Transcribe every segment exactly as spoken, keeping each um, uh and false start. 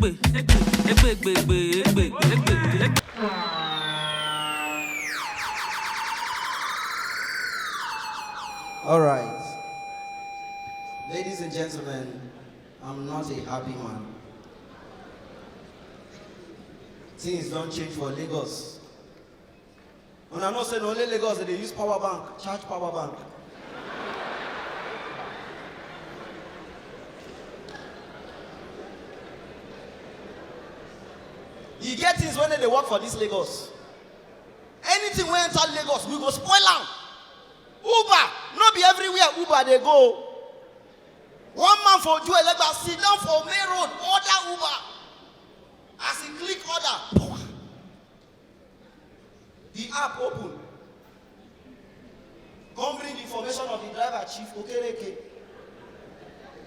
Egbe, egbe, egbe, egbe, egbe, egbe, egbe. All right. Ladies and gentlemen, I'm not a happy man. Things don change for Lagos. Una know say na only Lagos dem dey use power bank charge power bank. E get things wey no dey work for this Lagos. Anything wey enter Lagos, we go spoil am. Uber, no be everywhere Uber dey go. One man for Ojuelegba sit down for main road, order Uber. As he click order, the app open. Come bring the information of the driver, Chief Okereke.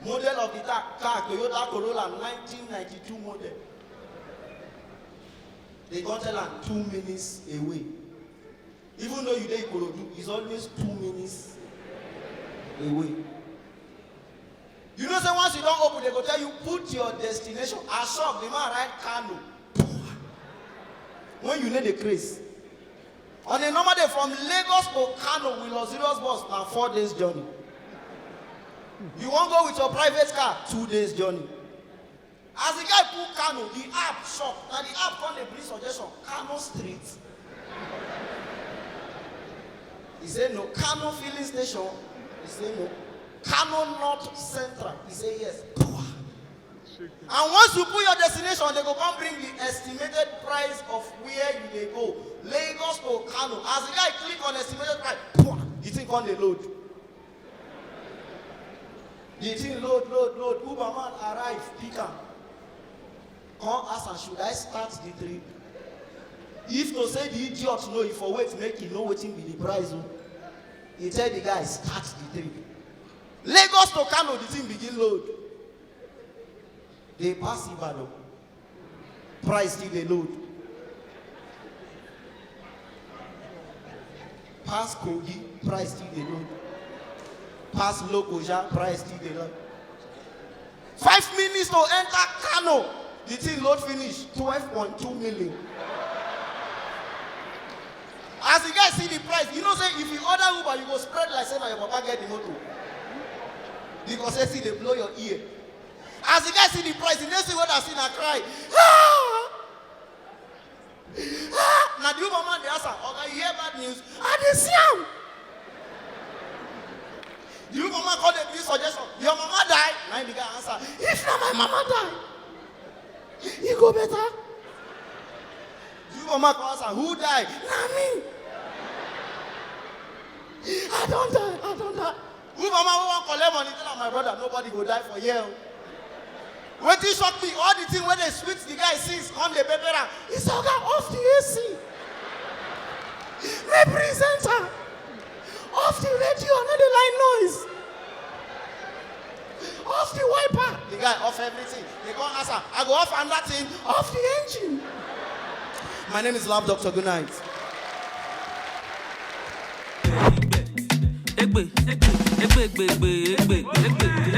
Model of the ta- car, Toyota Corolla, nineteen ninety-two model. They come tell am two minutes away. Even though you dey Ikorodu, it's always two minutes away. You know say once you don open, they go tell you, "Put your destination." I shock, the man write Kano. When you no dey craze. On a normal day from Lagos to Kano with luxurious bus, na four days journey. You wan go with your private car, two days journey. As the guy put Kano, the app shock. Na the app come dey bring suggestion. Kano Street. He say no. Kano Filling Station. He say no. Kano North Central. He say yes. And once you put your destination, they go come bring the estimated price of where you dey go. Lagos to Kano. As the guy click on estimated price, the thing come dey load. The thing load, load, load. Uber man arrive, pick am. Come ask am, "Should I start the trip?" If to say the idiot know, he for wait make he know wetin be the price o. He tell the guy, "Start the trip." Lagos to Kano, the thing begin load. They pass Ibadan. Price still dey load. Pass Kogi, price still dey load. Pass Lokoja, price still dey load. Five minutes to enter Kano, the thing load finish, twelve point two million. As the guy see the price, you know say if you order Uber, you go spread like say na your papa get the motor. Because say see dey blow your ear. As the guy see the price, the next thing wey I see na cry. Ah! Ah! Na the Uber man dey ask am, "Oga, you hear bad news?" "I dey see am." The Uber man come dey give suggestion. "Your mama die?" Na him the guy answer, "If na my mama die, e go better." The Uber man come ask am, "Who die?" "Na me. I don die. I don die." Uber man wey wan collect money tell am, "My brother, nobody go die for here o." Wetin shock me, all the thing wey dey sweet the guy since come dey pepper am. He say, "Oga, off the A C. My presenter, off the radio, no dey like noise. Off the wiper." The guy off everything. They come ask am, "I go off another thing." "Off the engine." My name is Love Doctor. Good night. Egbe, egbe, egbe, egbe, egbe, egbe.